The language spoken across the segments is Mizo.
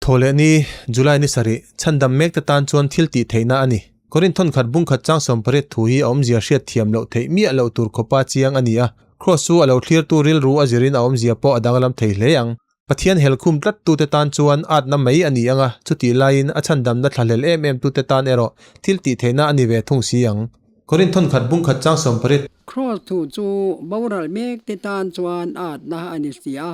Thawhlehni, July ni sarih, chhandam mek te tan chuan thil tih theihna a ni. Korinth thawnkhat bungkhat chang 80 thu hi a awmzia hriat thiam loh theih miah loh tur khawpa chiang a ni a. Kraws chu a lo thlirtu rilru a zirin a awmzia pawh a danglam thei hle ang. Pathian helkhum tlattute tan chuan atna mai a ni ang a, chutih laiin a chhandamna thlahlel em em tute tan erawh thil tih theihna a ni ve thung si ang. Korinth thawnkhat bungkhat chang 80. Kraws thu chu boral mek te tan chuan atna a ni si a,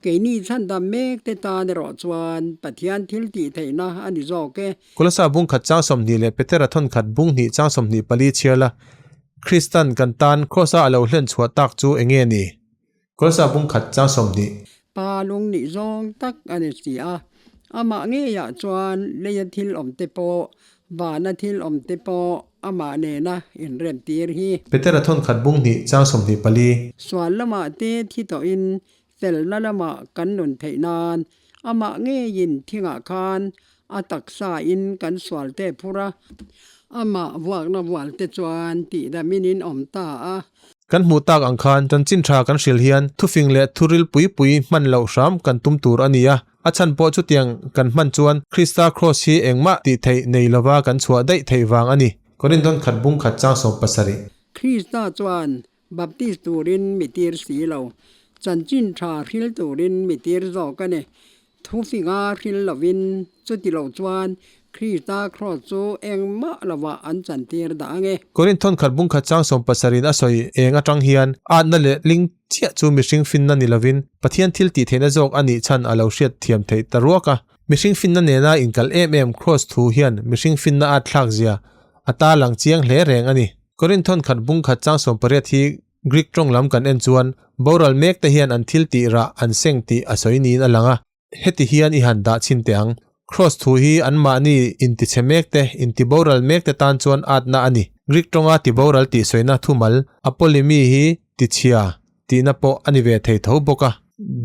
Keini chhandam mek te tan erawh chuan Pathian thil tih theihna a ni zawk e. Kolosa bung khat chang 20 leh Petera thawn khat bung hnih chang 24 chhiar la, Kristan kan tan Krosa a lo hlen chhuah tak chu eng nge ni? Kolosa bung khat chang 20. Pa lung nih zawng tak a ni si a, amah ngeiah chuan leia thil awm te pawh, vana thil awm te pawh amah nena inremtir hi. Petera thawn khat bung hnih chang 24. Sual lamah te thi tawhin Felna lamah kan nun theih nan amah ngeiin thingah khan a taksa in kan sual te phur a, amah vuakna vual te chuan tihdamin in awm ta a. Kan hmuh tak ang khan chanchin tha kan hrilh hian thufing leh thuril pui pui hman loh hram kan tum tur a ni a, a chhan pawh chutiang kan hman chuan Krista Kraws hi engmah tih theih nei lova kan chhuah daih theih vang a ni. Korinthon khat bung khat chang 70. Krista chuan Baptist turin mi tir si lo, chanchin tha hril turin mi tir zawk a ni. Thufinga hril lovin chuti lo chuan Krista Kraws chu engmah lovah an chantir dah ang e. Korinth thawnkhat bungkhat chang 70 in a sawi eng atang hian atna leh ling chiah chu mihring finna ni lovin Pathian thil tih theihna zawk a nih chhan a lo hriat thiam theih ta ruak a. Mihring finna nena inkal em em Kraws thu hian mihring finna at thlak zia a tarlang chiang hle reng a ni. Korinth thawnkhat bungkhat chang 80 hi Greek tawng lam kan en chuan boral mek te hian an thil tih rah an seng tih a sawi niin a lang a, heti hian i han dah chhin teh ang. Kraws thu hi anmahni intichhe mek te, intiboral mek te tan chuan atna a ni. Greek tawnga tiboral tih sawina thumal apolymi hi tichhia tihna pawh a ni ve thei tho bawk a.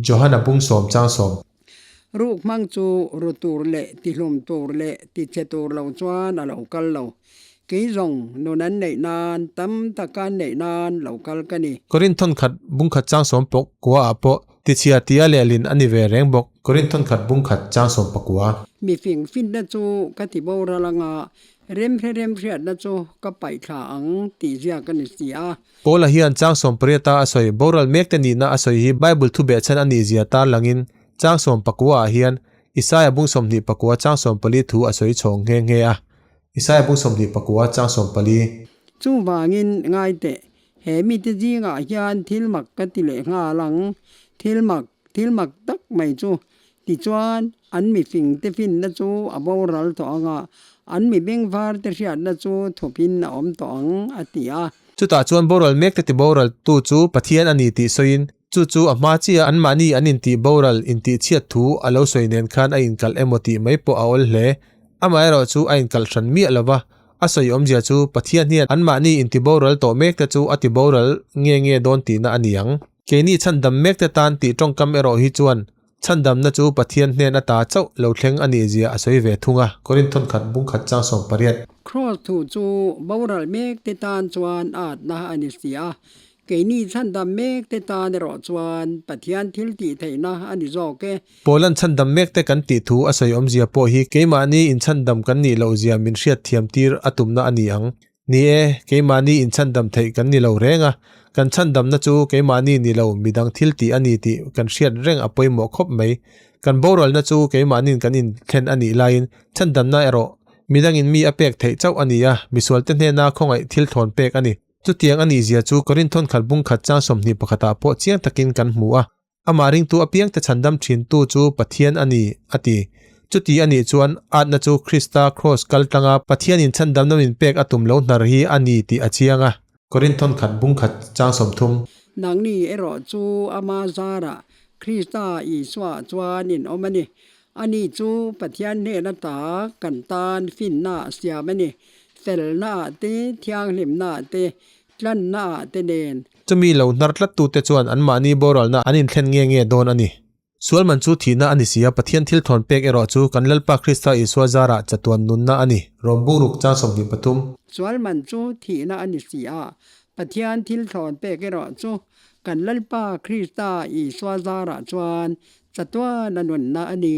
Johana bung sawm chang sawm. Ruk hmang chu ru tur leh tihlum tur leh tichhe tur lo chuan a lo kal lo. Kei zawng nun an neih nan tam taka an neih nan lo kal ka ni. Korinth thawnkhat bungkhat chang sawm pawh kua ah pawh tichhia tia lehlin a ni ve reng bawk. Korinth thawnkhat bungkhat chang sawm pakua. Mifing finna chu ka ti boral anga remhre remhriatna chu ka paih thla ang tih ziak a ni si a. Paula hian chang 80 a sawi boral mek te nihna a sawi hi Bible thu behchhan a nih zia tarlangin chang 19 ah hian Isaia bung 24 chang 14 thu a sawi chhawng nghe nghe a. Isaia bung 24 chang 14. Chuvangin ngai teh, he mite zingah hian thil mak ka ti leh nghal ang, thil mak, thil mak tak mai chu. Tichuan, an mifing te finna chu a boral tawh ang a, an mi bengvar te hriatna chu thupin a awm tawh ang, a ti a. Chutah chuan boral mek te tiboral tu chu Pathian a ni tih sawiin, chu chu a hma chiah anmahni an intih boral intihchhiat thu a lo sawi nen khan a inkalh emaw tih mai pawh a awl hle. Amaherawh chu a inkalh hran miah lo va, a sawi awmzia chu Pathian hian anmahni intiboral tawh mek te chu a tiboral nge nge dawn tihna a ni ang. Keini chhandam mek te tan tih tawngkam erawh hi chuan chhandamna chu Pathian hnen ata chauh lo thleng a nih zia a sawi ve thung a. Korinth thawnkhat bungkhat chang 80. Kraws thu chu boral mek te tan chuan atna a ni si a, keini chhandam mek te tan erawh chuan Pathian thil tih theihna a ni zawk e. Paulan chhandam mek te kan tih thu a sawi awmzia pawh hi keimahni inchhandam kan nih loh zia min hriat thiam tir a tumna a ni ang. Ni e, keimahni inchhandam theih kan ni lo reng a, kan chhandamna chu keimahni ni lo midang thil tih a ni tih kan hriat reng a pawimawh khawp mai. Kan boralna chu keimahnin kan inthlen a nih laiin chhandamna erawh midangin mi a pek theih chauh a ni a, misualte hnena khawngaih thil thawn pek a ni. Chutiang a nihzia chu Korinth thawnkhat bungkhat chang 21 ah pawh chiang takin kan hmu a. Amah ringtu apiangte chhandam thintu chu Pathian a ni, a ti. Chuti a nih chuan atna chu Krista Kraws kal tlanga Pathianin chhandamna min pek a tum lo hnar hi a ni tih a chiang a. Korinth thawnkhat bungkhat chang 30. Nangni erawh chu ama zarah Krista Isua chuan in awm a ni. Ani chu Pathian hnen ata kan tan finna siam a ni. Felna ah te, thianghlimna ah te, tlanna ah te nen. Chumi lo hnar tlattute chuan anmahni boralna an inthlen nge nge dawn a ni. Sualman chu thihna a ni si a, Pathian thil thawn pek erawh chu kan Lalpa Krista Isua zarah chatuan nunna a ni. Rom bungruk chang 23. Sualman chu thihna a ni si a, Pathian thil thawn pek erawh chu kan Lalpa Krista Isua zarah chuan chatuan a nunna a ni.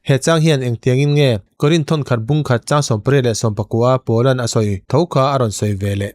He chang hian engtiangin nge Korinth thawnkhat bungkhat chang 88 leh 19 Paulan a sawi tho kha a rawn sawi ve leh.